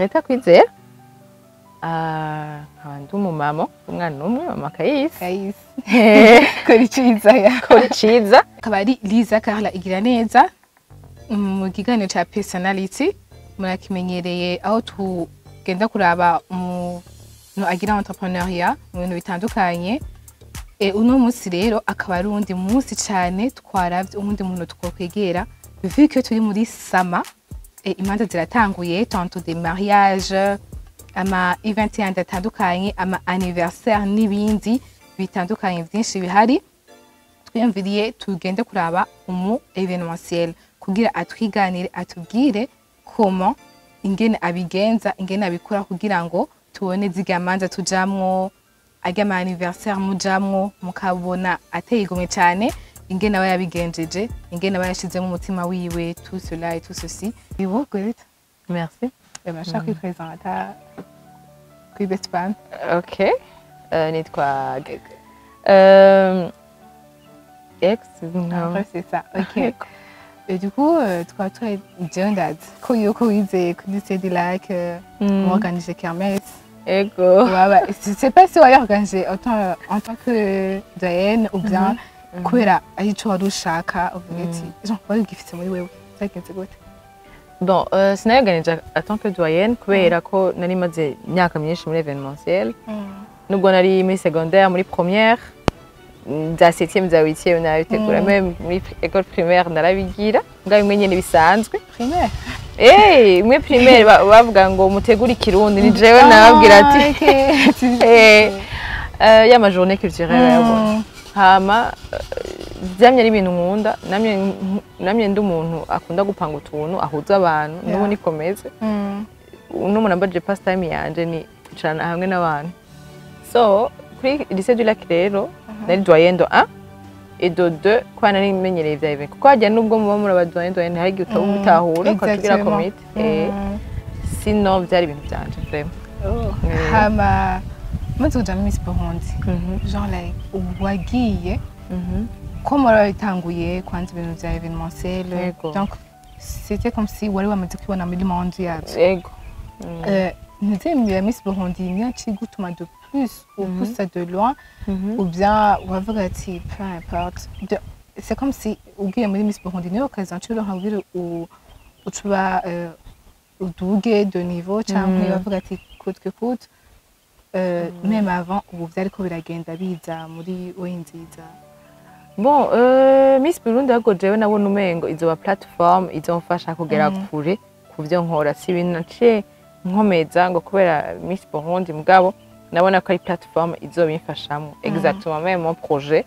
Greta Kwizera. Nkaba ndi umumama, umwana umwe, mama Kayisi. Kayisi. Kora iciza ya. Kora iciza. Akaba ari Liza Carla Igiraneza mu kiganiro ca personality murakimenyereye, aho tugenda kuraba umuntu agira entrepreneuriat mu bintu bitandukanye. Uno munsi rero akaba ari uwundi munsi cane twaravye uwundi muntu twokwegera, vu que turi muri summer, imanza ziratanguye, tantôt des mariages, ama event yandi atandukanye, ama anniversaire n'ibindi bitandukanye byinshi bihari. Twiyumviriye tugende kuraba umu événementiel kugira atwiganire, atubwire comment, ingene abigenza, ingene abikora kugira ngo tubone zirya manza tujamwo, arya ama anniversaire mujamwo mukabona ateye igomwe cane, ingene aba yabigenjeje, ingene aba yashizemo umutima wiwe, tout cela et tout ceci. Iwo Greta. Merci. Bashaka kwipresenta kuri Best Fan. Ok. Nitwa ex nka Après, c'est ça, ok. Et du coup, tukaba twari, jewe ndazi ko yuko wize kuri lycée du Lac, organiser kermesse. Ego. Ouais. Je sais pas si wari organisé en tant que doyenne ou bien kubera ari ico wari ushaka, uvuga ati genre wari ugifise muri wewe, vyagenze gute? Bon, sinayorganije en tant que doyenne kubera ko nari maze imyaka myinshi muri événementiel. Nubwo nari muri secondaire, muri première, za septième, za huitième narabitegura, même muri école primaire narabigira, mbwa bimwe nyene bisanzwe. Primaire? Eh, imwe primaire bavuga ngo mutegure ikirundi, ni jewe nababwira ati ya ma journée culturelle yabona. Hama vyamye ari ibintu nkunda, namye ndi umuntu akunda gupanga utuntu ahuza abantu, n'ubu nikomeze. N'umuntu ambajije passe-temps yanje ni kwicarana hamwe n'abantu. So kuri lycée du Lac rero nari doyen de 1 et de 2, kwa nari menyereye ivya event, kuko hajya nubwo muba muri aba doyen doyen, hari igihe utaba ubitahura ukatugira comité. Sinon vyari ibintu vyanje vraiment. Oh. Hama maze kuja muri Miss Burundi, genre like wagiye ko muri wabitanguye kwanza ibintu vya événementiel? Yego. Donc c'était comme si wari wamaze kwibona muri monde yavyo. Yego. Ntizemera Miss Burundi imyaka igutuma de plus ou pousse de loin, ou bien wavuga ati peu importe? C'est comme si ugiye muri Miss Burundi niyo occasion uronka kugira ucuba uduge de niveau, canke bavuga ati coûte que coûte, même avant ubu vyariko biragenda biza muri we nziza? Bon, Miss Burundi ahubwo jewe nabona umengo izoba plateforme izomfasha kugera kure ku byo nkora. Si ibintu naciye nkomeza ngo kubera Miss Burundi, mugabo nabona ko ari plateforme izobimfashamo. Exactement, même mon projet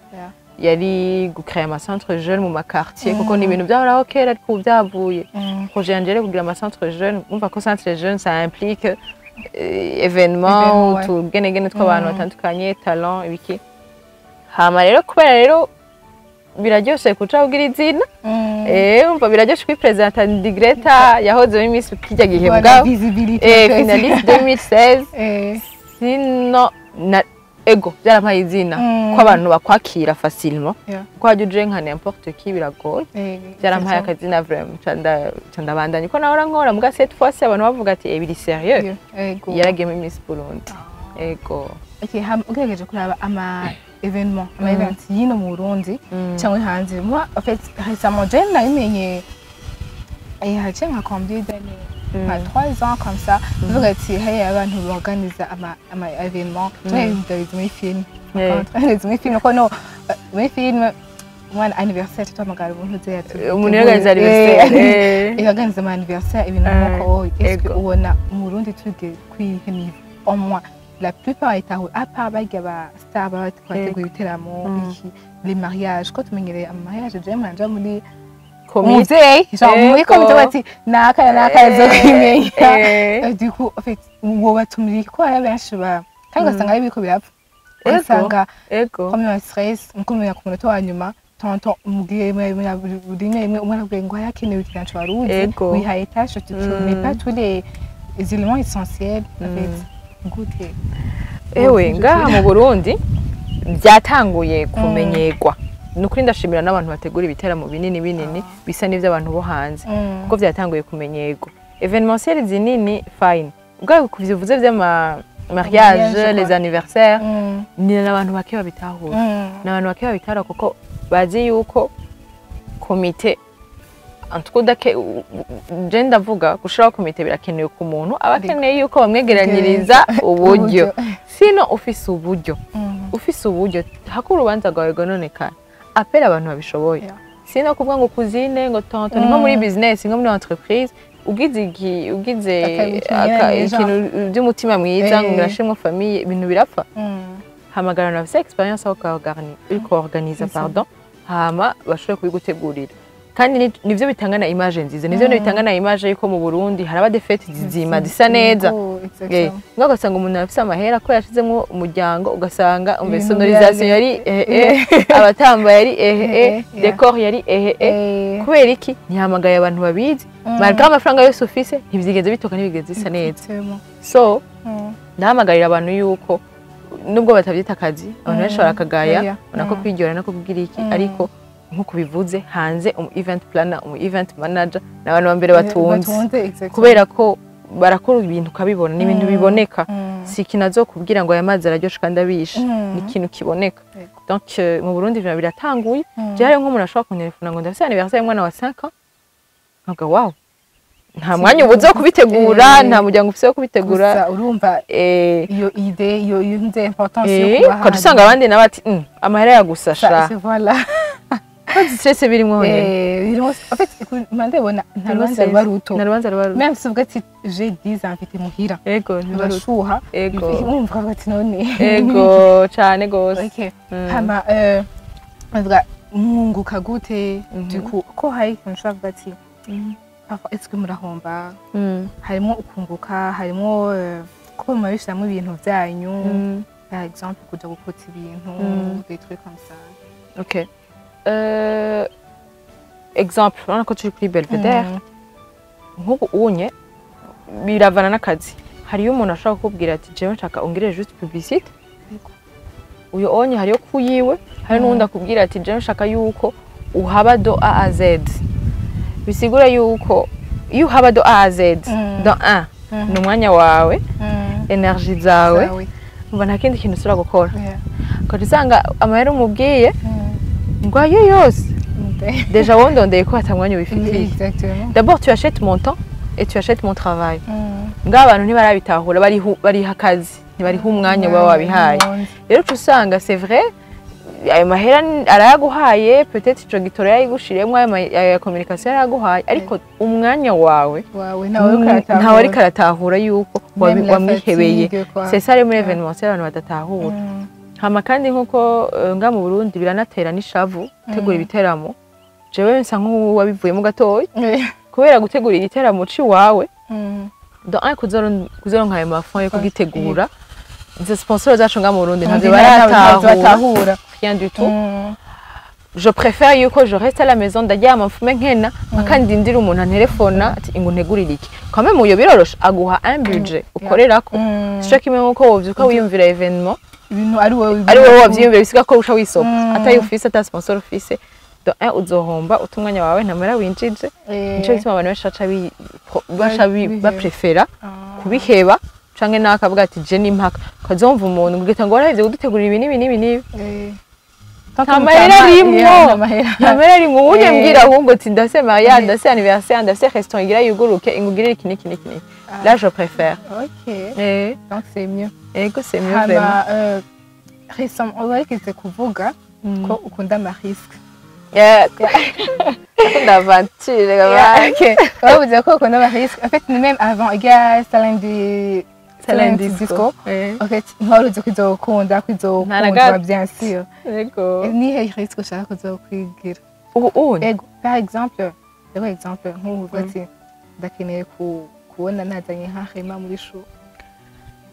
yari gucréer ama centre jeune mu ma quartier, kuko ni ibintu byahoraho kera ariko ubu byavuye. Projet yanje rero kugira ama centre jeune, umva ko centre jeune ça implique événement, Événement, ouais. utugenegene tw'abantu batandukanye, talent, ibiki. Hama rero kubera rero biraryoshe kuca ugira izina, umva biraryoshe kwipresenta ndi Greta yahoze muri Miss kirya gihe. Voilà, mugabo visibilité. Finaliste 2016. Sino na ego byarampaye izina ko abantu bakwakira facilement, kuko hajya uje nka n'importe qui biragoye. Byarampaye akazina vraiment, ca ndabandanya uko nahora nkora, muga cette fois ci abantu bavuga ati: "Eh, biri sérieux." Ego. Yaragiye muri Miss Burundi, ego. Okay, ugerageje kuraba ama événement, ama event yino mu Burundi cyangwa hanze, moi en fait récemment je nabimenye haciye nka combien d'années, nka 3 ans comme ça, uvuga ati hey, abantu borganiza ama événement ndabizi muri film. Ndabizi muri film ko no muri film umwana anniversaire tuhamagara umuntu uze Umuntu yorganiza anniversaire. Yorganiza ama anniversaire, ibintu nk'uko. Est-ce que Ego. ubona mu Burundi tuge kwihe niveau? Au moins la plupart itaho, à part barya ba star baba bateguye ibiteramo, iki, les mariages, ko tumenyereye ama mariage, je manje muri Komite. umuvyeyi, genre muri Ego. komite bati naka na naka yazokwimenya. Du coup, en fait, wobatumira ko hari benshi ba kandi ugasanga ari biriko birapfa, ugasanga premier stress mukumenya ku munota wa nyuma, tonton umubwiye rimwe rimwe umwana akubwiye ngo hakenewe ikintu wari uzi, wihaye tâche, tu mets pas tous les éléments essentiels en fait, gute? Ewe, ngaha mu Burundi byatanguye kumenyerwa. Ni ukuri ndashimira n'abantu bategura ibiteramo binini binini bisa n'iby'abantu bo hanze, kuko byatanguye kumenyerwa, événementiel zinini fine. Ubwo kuvyo uvuze vy'ama mariage, Mariage, les quoi. anniversaires, ni n'abantu bake babitahura. Ni abantu bake babitahura kuko bazi yuko komite, en tout cas dake je ndavuga gushiraho komite birakenewe ku muntu aba akeneye yuko bamwegeranyiriza uburyo. Sino ufise uburyo, ufise uburyo, hako urubanza rwawe rwononekara, appelle abantu babishoboye. Sino kuvuga ngo cousine, ngo tante, ni nko muri business, nko muri entreprise, ugize iki, ugize ikintu ikintu by'umutima mwiza ngo ngirashimwe famille, ibintu birapfa. Hamagara abantu bafise expérience aho kuorganiza, pardon, hama bashobore kubigutegurira. Kandi nivyo bitanga na image nziza, nivyo bitanga na image yuko mu Burundi haraba des fêtes zizima, zisa neza. Ngaho ugasanga umuntu afise amahera ko yashizemwo umuryango, ugasanga umve Ibintu sonorisation yari ehe, abatamba yari ehe, décor yari ehe. Kubera iki? Ntihamagaye abantu babizi. Malgré amafaranga yose ufise, ntivyigeze bitoka, ntibigeze bisa neza. So ndahamagarira abantu yuko nubwo batavyita akazi, abantu benshi barakagaya, ubona ko kwiryohera no kugira iki, ariko nk'uko bivuze, hanze umu event planner, umu event manager ni abantu ba mbere batunze, Batunze, exactement. kubera ko barakora ibintu ukabibona, ni ibintu biboneka. Si ikintu azokubwira ngo aya mazi araryoshe kandi abishe, ni ikintu kiboneka. Donc mu Burundi ibintu biratanguye. Je hariho nk'umuntu ashobora kuntelefona ngo ndafise anniversaire y'umwana wa 5 ans, nkavuga wow, nta mwanya ubuze wo kubitegura, nta muryango ufise wo kubitegura. Gusa urumva iyo idée, iyo nze importance yo kuba ukaca usanga abandi nabo ati amahera yagusasha." C'est voilà. Kozi stress birimwo honyene. En fait, ndabona nta rubanza ruba ruto. Nta rubanza ruba ruto. Même si uvuga ati j'ai 10 invités muhira, Ego, ntiruba ruto. urashuha. Urumva ukavuga ati none. Ego, cane gose. Okay. Hama bavuga mwunguka gute? Du coup, ko hari ikintu ushobora kuvuga ati parfois est-ce que murahomba? Harimo ukunguka, harimo ko mubishyiramo ibintu byanyu, par exemple kuja gukotsa ibintu, des trucs comme ça. Ok. Exemple, urabona ko turi kuri Belvedere. Nk'ubu unye biravana n'akazi. Hariyo umuntu ashobora kukubwira ati jewe nshaka ungire juste publicité. Uyo onye hariyo kuyiwe, hari n'uwundi akubwira ati jewe nshaka yuko uhaba de A à Z. Bisigura yuko iyo uhaba de A à Z, dans un, ni umwanya wawe, énergie zawe, Zawe. umva nta kindi kintu usubira gukora. Ukaca usanga amahera umubwiye ngo ayo yose, déjà wondondeye ko ata mwanya ubifitiye. Exactement. D'abord tu achètes mon temps et tu achètes mon travail. Ngaho abantu ntibarabitahura, bariha akazi, ntibariha umwanya uba wabihaye. Rero uca usanga c'est vrai, ayo mahera arayaguhaye, peut-être ico gitoro yarayigushiriyemwo, ayo ya communication yarayaguhaye, ariko umwanya wawe Wawe nawe ukaratahura. Ntawe ariko aratahura yuko Même la wamwihebeye. fatigue, quoi. C'est ça rero muri événementiel abantu badatahura. Hama kandi nkuko nga mu Burundi biranatera n'ishavu gutegura ibiteramo. Jewe nsa nk'uwabivuyemo gatoya, kubera gutegura igiteramo c'iwawe, donc un kuzoronka ayo mafonds yo kugitegura, izo sponsor zacu nga mu Burundi ntavyo baratahura, Batahura. rien du tout. Je préfère yuko je reste à la maison, ndaryama, mfume nkena mpaka ndindira umuntu antelefona ati ingo ntegurire iki. Quand même uyo biroroshe, aguha un budget ukorerako. Sico kimwe nkuko wovyuka wiyumvira événement Ibintu ari wowe ari wowe wavyiyumvira, bisiga ko uca wisopa, atayo ufise, ata sponsor ufise. Donc un, uzohomba uta umwanya wawe, ntamara winjije. Nico gituma abantu benshi baca Biheba. baprefera kubiheba, canke nawe akavuga ati je n'impaka. Ukazumva umuntu ugahita ngo warahevye kudutegurira ibi n'ibi n'ibi n'ibi. Nta mahera arimwo, nta mahera arimwo. Ubu mbwira ahubwo ati ndafise mariage, ndafise anniversaire, ndafise restaurant igira yuguruke, ingugirire iki n'iki n'iki n'iki. Là je préfère. Ok. Eh. Donc c'est mieux. Ego, c'est mieux vraiment. Hama récemment warigeze kuvuga ko ukunda amarisques. Yeah. Akunda aventure. Yeah, ok. Wavuze ko ukunda amarisques. En fait, même avant il Salon du Salon Disco. Eh. En fait, ntiwari uzi ko izokunda, ko Nta na izokundwa, gato. bien sûr. Ego. Nihe risque ushaka kuzokwigira? Ubu ubu Ego, par exemple, ego exemple nk'ubu uvuga ati ndakeneye kubona nazanye nka Rema muri show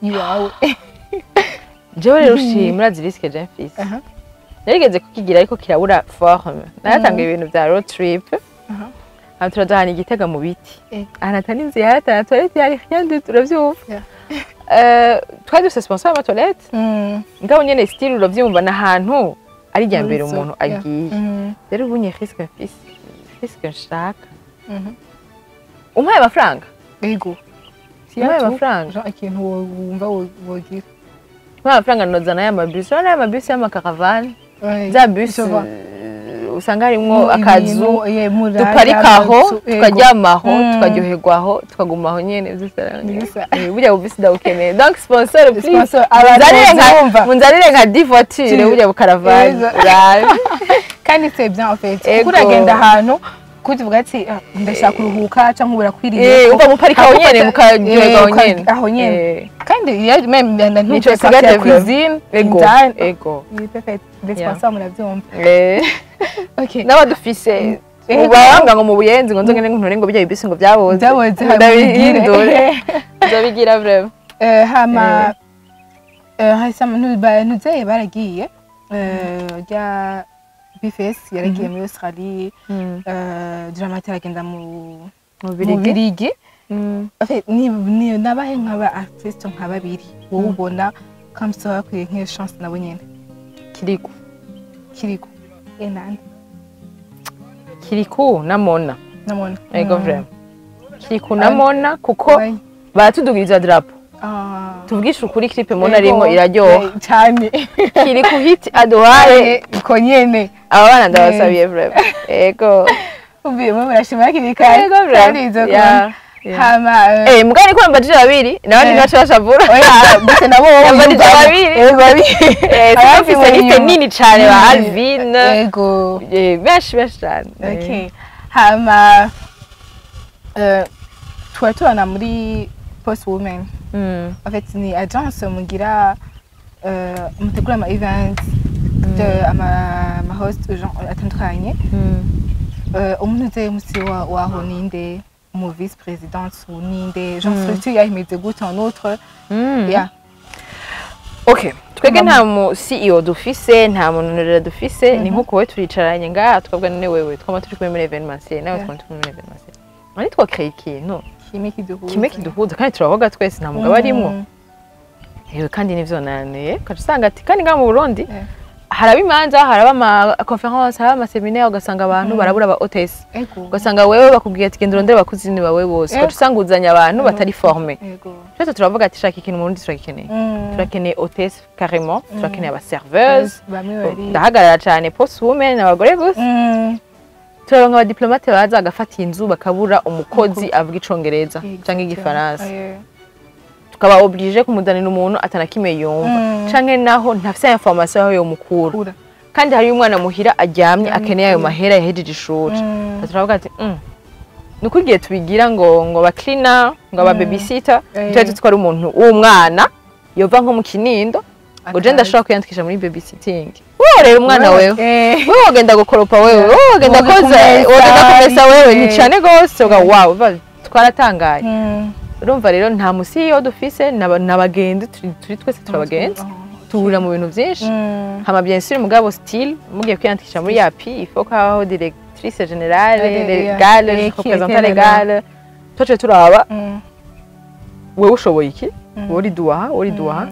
iwawe. Jewe rero ushima, urazi risque je mfise? Aha. Narigeze kukigira ariko kirabura forme. Naratanga ibintu bya road trip. Hama turaja ahantu i Gitega mu biti, ahantu atari inzu ihari, atari toilette ihari, rien du tout, uravyumva? Yeah. Twari dufise sponsor y'amatoilette, ngabo nyene style uravyumva, ni ahantu ari irya mbere Muri umuntu agiye. Rero ubu nye risque mfise, risque nshaka, umpaye amafaranga Ego. Umpaye amafaranga? Genre ikintu wumva wogira. Umpaye amafaranga nozana ya mabisi, urabona ya mabisi y'amakaravane, za bisi Je vois. Usanga harimwo akazu Murara, duparikaho, amazu, yego. Tukaryamaho, tukaryoherwaho, tukagumaho nyene vyose. Bisa. Burya bubisi ndabukeneye, donc sponsor please. Sponsor, abantu Munzanire nka bavyumva. Munzanire nka 10 voitures, burya bukaravane. Yego. Urabe. Kandi c'est bien en fait, Ego. kuko uragenda ahantu kuvuga ati: "Ah, ndashaka kuruhuka", cyangwa urakwiriye. Umva, muparika aho nyene, mukaryoherwa aho nyene. Aho nyene. Kandi iyo même Nico ntuce siga ya développe. cuisine Ego. indani. Ego. Ni perfect, les Yeah. sponsors murabyumva. Okay. N'abadufise Ego. ubabanga ngo mu Buyenzi, ngo nzongere ntore ngo bijya bibisi ngo byaboze. Byaboze, Ndabihindure, nzobigira vraiment. Hama hahise ntuzeye baragiye, rya B-Face yaragiye muri Australie, Drama T aragenda mu mu mu Birigi. En fait, ni nabahe nk'aba artiste nka babiri wowe ubona comme ça bakwiye nk'iyo chance nabo nyene? Kiriku. Kiriko enande? Kiriku na Mona. Namona. Ego, vraiment Kiriku na Mona, kuko baratudugiriza drapeau. Tuvugishe ukuri, clip Mona arimwo iraryoha. Cyane. Kiriku hit aduhaye. Iko nyene. Aba bana ndabasabiye vraiment, ego. Ubiye mwe murashima hakiri kare. Ego, vraiment. Kandi izo Yeah. Hama Mugabo niko mbajije babiri, nabandi ntibaca bashavura. Oya, gusa nabo wowe Yambajije wiyumvamo. babiri. Ego, babiri. Abandi Abandi liste mu nini cane, ba Alvin. Ego. Benshi benshi cane. Okay. Hama tuba tubana muri Post Women. En fait, ni agence mugira, mutegura ama events, ama host genre atandukanye. Umuntu uze musi waho ninde, umu vice président ninde, genre structure yahimeze gute en autre? Yeah. Okay, twebwe nta mu CEO dufise, nta muntu rero dufise. Ni nkuko we turicaranye ngaha tukavuga none wewe twama turi kumwe muri événementiel, nawe twama turi kumwe muri événementiel, none twakeye ikintu kimwe kiduhuza. Kimwe kiduhuza, kandi turavuga twese, nta mugabo arimwo. Yewe, kandi nivyo naneye ukaca usanga ati kandi ngaha mu Burundi haraba imanza, haraba ama conférence, haraba ama séminaire, ugasanga abantu barabura aba hôtesse. Ugasanga wewe bakubwiye ati: "Genda urondere abakuzini bawe bose." Ugaca usanga uzanye abantu batari formé. Twese turavuga ati: "Shaka ikintu mu Burundi turagikeneye." Turakeneye hôtesse carrément, turakeneye aba serveuse. Bamwe bari Ndahagarara cyane Post Women, abagore gusa. Turaronka abadiplomate baza bagafata inzu, bakabura umukozi avuga Icongereza canke Igifaransa. Tukaba obligé kumuzanira umuntu atanakimwe yumva, canke naho ntafise information aho yomukura. Kura. Kandi hariyo umwana muhira aryamye akeneye ayo mahera, yahejeje ishuri. Turavuga ati nuko igihe tubigira ngo aba cleaner, ngo aba babysitter, tuba tutwara umuntu w'umwana yova nko mu Kinindo ngo je ndashobora kwiyandikisha muri babysitting, wowe rero umwana wewe, wewe wogenda gukoropa, wewe wowe wogenda Woga koza, kumesa, wogenda kumesa wewe ni cane gose uga wow, twaratangaye. Urumva rero nta musi iyo dufise n'abagenzi, turi twese turabagenzi, tuhurira mu bintu byinshi. Hama bien sûr, mugabo still mugiye kwiyandikisha muri API, il faut ko habaho directrice générale légale, représentant légal. Twaciye turaba wewe ushoboye iki, wowe uri duwaha, wowe uri duwaha,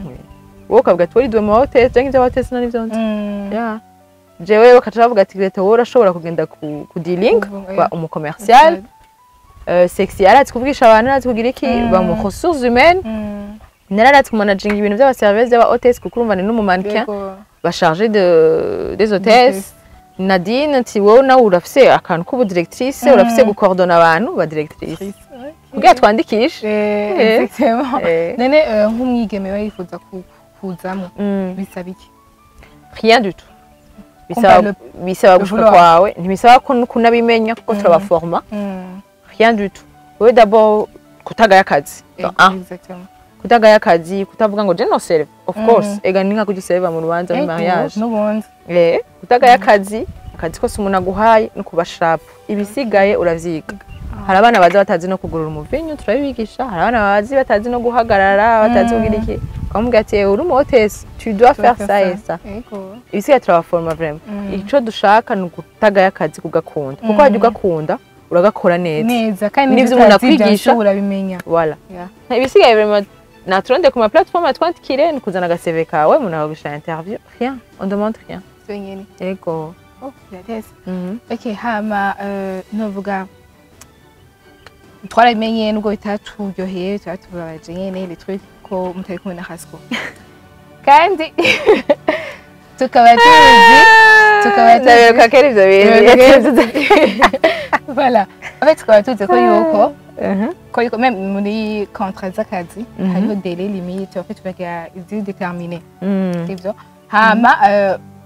wowe ukavuga ati wowe uri duwe mu hôtesse canke ibya hôtesse nari byo nzi. Yeah. Jewe bakaca bavuga ati: "Greta, wowe urashobora kugenda ku dealing ba umu commercial, sexy arazi kuvugisha abantu, arazi kugira iki, ba mu ressources humaines, narazi kumanaginga ibintu by'aba service, by'aba hôtesse, kuko urumva ni n'umu mannequin, ba chargé des hôtesses." Nadine ati: "Wowe nawe urafise akantu k'ubu directrice, urafise gukordona abantu, ba directrice kugira twandikishe." Exactement. None nk'umwigeme we yifuza kuzamwo, bisaba iki? Rien du tout. Kumva Bisaba bisaba le gushika vouloir. kwawe, ntibisaba ko kunabimenya kuko turabaforma. Rien du tout. Wewe d'abord kutagaya akazi. Ah, Exactement. kutagaya akazi, kutavuga ngo je no serve, of course ega ni nka kujya serve mu rubanza, mu mariage. N'ubundi. Kutagaya akazi, akazi kose umuntu aguhaye no kuba sharp, ibisigaye uravyiga. Hari abana baza batazi no kugurura umuvinyu, turabibigisha. Hari abana bazi batazi no guhagarara, batazi kugira iki, ukamubwira ati: "Uri umu hôtesse, tu dois faire ça et ça." Ibisigaye turabaforma vraiment. Ico dushaka ni ukutagaya akazi, kugakunda, kuko wajya ugakunda uragakora neza. Neza, kandi N'ivyo n'ivyo umuntu utazi akwigisha. bien sûr urabimenya. Voilà. Ibisigaye vraiment naturonde ku ma plateforme, atwandikire, ni kuzana aga CV kawe, umuntu akagurisha interview, rien, on demande rien. Wenyene. Ego. Oh, birateze. Okay, hama novuga Twarabimenye nubwo bitaturyoheye, byatubabaje nyene, les trucs ko mutari kumwe na Rasco, kandi tukaba tuzi Ndabiruka kera ivyo bintu. Voilà, en fait tukaba tuzi ko yuko même muri contrat z'akazi hariho délai limite, en fait bagira izi déterminé, sivyo? Hama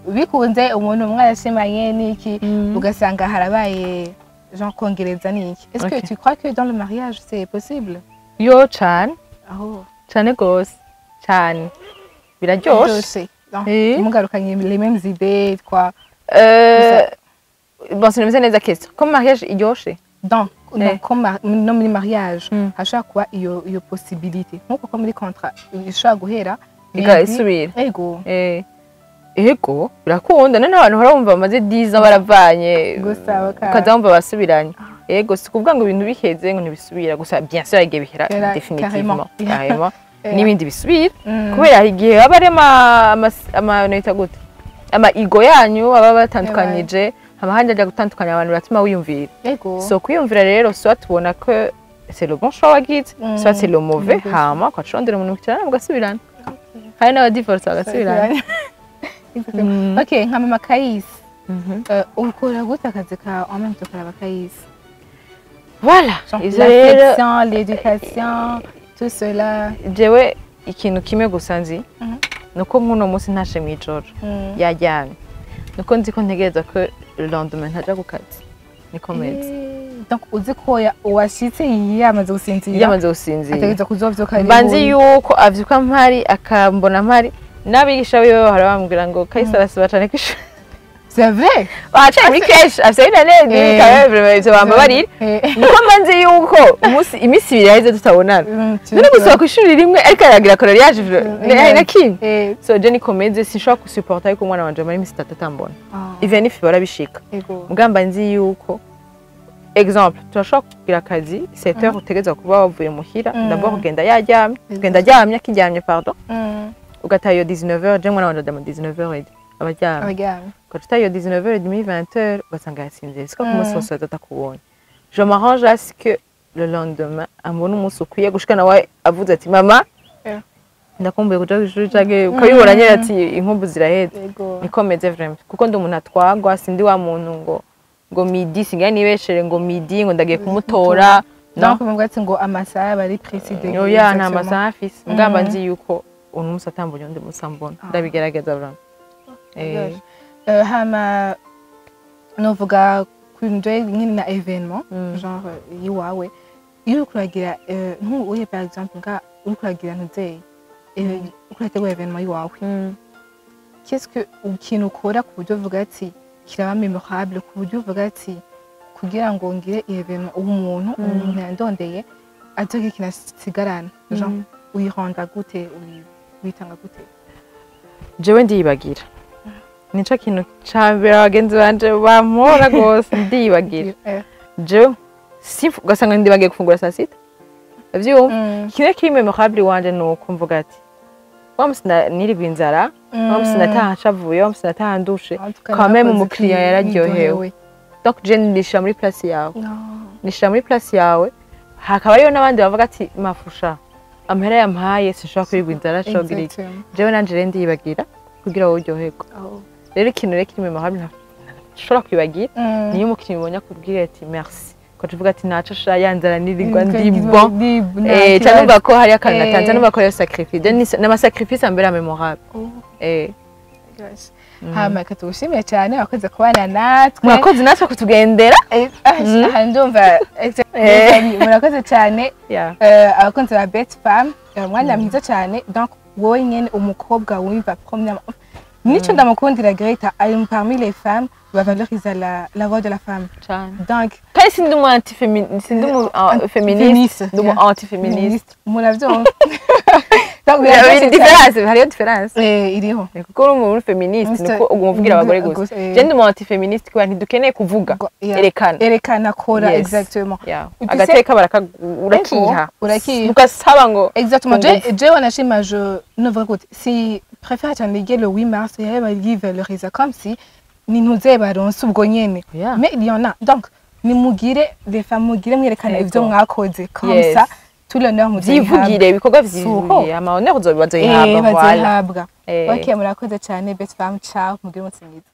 bikunze umuntu umwe arashimanye n'iki, ugasanga harabaye genre kongereza n'iki. Est-ce que tu crois que dans le mariage c'est possible? Yo, cane. Aho? Cane gose, cane, biraryoshe. Byose. Donc, mugarukanye les mêmes idées, quoi. Bon, sinumvise neza question. Comme mariage iryoshe? Donc non, comme no muri mariage hashobora kuba iyo possibilité nkuko ko muri contrat ishobora guhera Igasubira. Ego. Ego, birakunda. None abantu bahora bumva bamaze 10 ans baravanye, Gusa ukaza wumva basubiranye. Ego, si kuvuga ngo ibintu biheze ngo ntibisubira. Gusa bien sûr igihe bihera définitivement, Carrément. carrément, n'ibindi bisubira, kubera hari igihe baba ari ama nita gute, ama ego yanyu baba batandukanyije, hama handi ajya gutandukanya abantu biratuma wiyumvira. So kwiyumvira rero, soit tubona ko c'est le bon choix wagize, soit c'est le mauvais, Mauvais. hama ukacurondera umuntu mukicarana mugasubirana. Hari n'abadivorce bagasubirana. Ok, nka mama Kayisi, ukora gute akazi ka en même temps ukaraba Kayisi? Voilà. Genre, Ivyo rero, l'affection, l'éducation, tout cela. Jewe ikintu kimwe gusa nzi, nuko nk'uno munsi ntashe mw'ijoro yaryamye, nuko nzi ko ntegereza ko le lendemain ntaja ku kazi, niko meze. Donc uzi ko uwashitse yamaze gusinzira, Yamaze gusinzira, ategereza kuzovyuka ari mba nzi bubi. yuko avyuka mpari, akambona mpari. N'abigisha biwe bahora bambwira ngo Kayisi arasiba cane kw'ishuri. C'est vrai? Bacaye muri kenshi afise inane, ivyo bambabarira. Niko mba nzi yuko umunsi, iminsi 2 yaheze tutabonana, none gusaba kw'ishuri rimwe ariko aragira coloriage na kimwe. So je nikomeze, sinshobora gusuporta yuko umwana wanje amara iminsi 3 atambona. Ivyo n'ifi barabishika. Mugamba nzi yuko, exemple, turashobora kugira akazi 7 heures, utegerezwa kuba wavuye muhira. D'abord ugenda yaryamye, ugenda aryamye, akiryamye, pardon, ugataha iyo 19 heures. Je mwana wanje aryama 19 heures, aba aryamye. Abaryamye. Ugaca utaha iyo 19 heures et demie, 20 heures, ugasanga yasinziriye, siko ku munsi wose atakubonye. Je m'arrange à ce que le lendemain ambona umunsi ukwiye, gushika nawe avuze ati: "Mama, ndakumbuye kuja kw'ishuri", canke ukabibona nyene ati inkumbu ziraheze. Niko meze vraiment, kuko ndi umuntu atwagwa. Sindi wa muntu ngo midi singaye nibeshere ngo midi ngo ndagiye kumutora, no. Donc muvuga ati ngo amasaha aba ari précis. Oya, nta masaha afise. Ngamba nzi yuko uno munsi atambonye, undi munsi ambona. Ndabigerageza vraiment. Hama novuga kunje nyine na événement, genre yiwawe, iyo uriko uragira, nk'uye par exemple nga uriko uragira ntuzeye, uriko urategura événement yiwawe, qu'est-ce que ikintu ukora ku buryo uvuga ati kiraba mémorable, ku buryo uvuga ati kugira ngo ngire événement uwo muntu yandondeye azogira ikintu asigarana, genre uyiranda gute, uyitanga gute? Jewe ndiyibagira, nico kintu ca mbere abagenzi banje bampora gose. Ndiyibagira. Jewe ugasanga ndibagiye gufungura saa sita, uvyumva? Kimwe kiri mémorable iwanje ni uko mvuga ati wa musi nirigwa inzara, wa musi nataha nshavuye, wa musi nataha ndushe, En tout cas, quand même nakoze umukiriya yararyohewe. Donc je nishira muri place yawe, nishira muri place yawe. Hakaba hariyo n'abandi bavuga ati mafusha amahera yampaye, sinshobora kwirigwa inzara, nshobora kugira iki. Jewe nanje rero ndiyibagira kugira wowe uryoherwe. Rero ikintu rero kiri mémorable ntashobora kwibagira, niyo umukiriya ubonye akubwira ati merci, ukaca uvuga ati naco sha, ya nzara nirirwa, ndi bon. Cyangwa uvuga ko hari akantu natanze, numva ko ariyo sacrifice. N'ama sacrifice ambera mémorable. Hama reka tugushimire cyane, wakoze kubana natwe. Murakoze natwe kutugendera. Aha ndumva murakoze cyane. Abakunzi ba Best Fam, umwanya mwiza cyane. Donc wowe nyene umukobwa wumva, premièrement nico ndamukundira Greta, ari parmi les femmes bavalorise la voix de la femme. Cane. Donc kandi sindi umu anti, sindi umu féministe, Féministe, ndi umu anti féministe. Muravyumva. Donc biraryoshe cyane. Différence, hariyo différence. Iriho. Ni kuko uri umuntu féministe, niko uguma uvugira abagore gusa. Gusa. Je ndi umu anti féministe kubera ntidukeneye kuvuga. Erekana. Erekana, kora. Yes. Exactement. Tu sais- Agateka baraka urakiha. Urakiha. Ugasaba ngo Exactement. Ngufu. Je wanashima, je ne vrai gute si préfère cyane le 8 mars yaba yivaloriza comme si ni ntuze baronse ubwo nyene. Mais il y en a. Donc Nimugire des femmes, mugire mwerekana ivyo mwakoze, comme ça tout l'honneur muzoyihabwa. Vyivugire, ibikorwa Suko. vyivugire, ama honneur bazoyihabwa, voilà. Bazoyihabwa. Eh. Ok, murakoze cyane, best femme. Ciao, mugire umunsi mwiza.